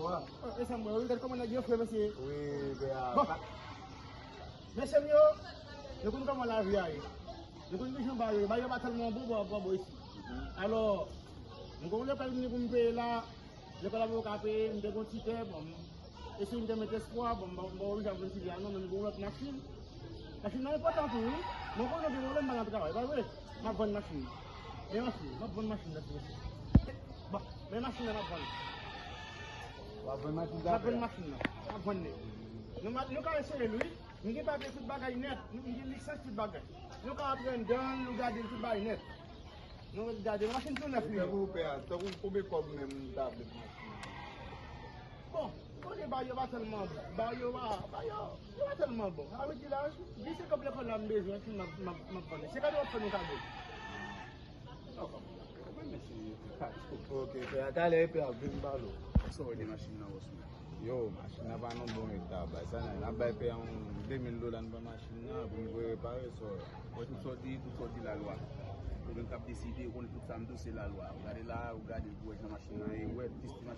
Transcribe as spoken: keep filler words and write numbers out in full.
E sa m wè, wi, gad kòman nèg yo fre, mesye. Wi, pè a. Bon. Mesye m yo, nou konn kòman lavi a ye. Nou konn kijan ba yo, ba yo pa tèlman bon bò, bò, bò isi. Alò, m gon lekòl m ni pou m peye la, lekòl avoka peye, m te gon ti tè, bon, m eseye m te met espwa, bon, m pa oblije ap vin sou la non, men m gon lòt machin. Machin nan enpòtan tou, wi. Mwen konnen gen pwoblèm pa nan travay, pa vre? M ap vann machin nan. Men machin, m ap vann machin nan, mesye. Bon, men machin nan m ap vann. W ap vann machin nan? M ap vann machin nan. M ap vann li. Nou, nou ka eseye l, wi. M gen papye tout bagay nèt. M gen lisans tout bagay. Nou ka aprann dan l, nou gade l tout bagay nèt. Nou gade, machin tou nèf li ye. Tankou pè a, tankou konbyen kòb menm m ta vle pou machin nan? Bon, konnen ba yo pa tèlman bon. Ba yo pa, ba yo, yo pa tèlman bon. Sa vle di la, di se kòb lekòl la m bezwen, epi m ap, m ap, m ap vann li. Se kado w ap fè nou kado. Ok, pè a, talè, pè a, vin m pale w. Sa w wè de machin nan, Wòsman? Yo, machin nan pa nan bon eta, bay sa nan, n ap bay pè a yon de mil dola, nou pran machin nan, pou nou voye repare, sa w wè. Wè tout sa w di, tout sa w di lalwa. Yo menm k ap deside, yo konnen tout sa m di w, se lalwa. Ou gade la, ou gade, ou wè jan machin nan ye, ou wè pis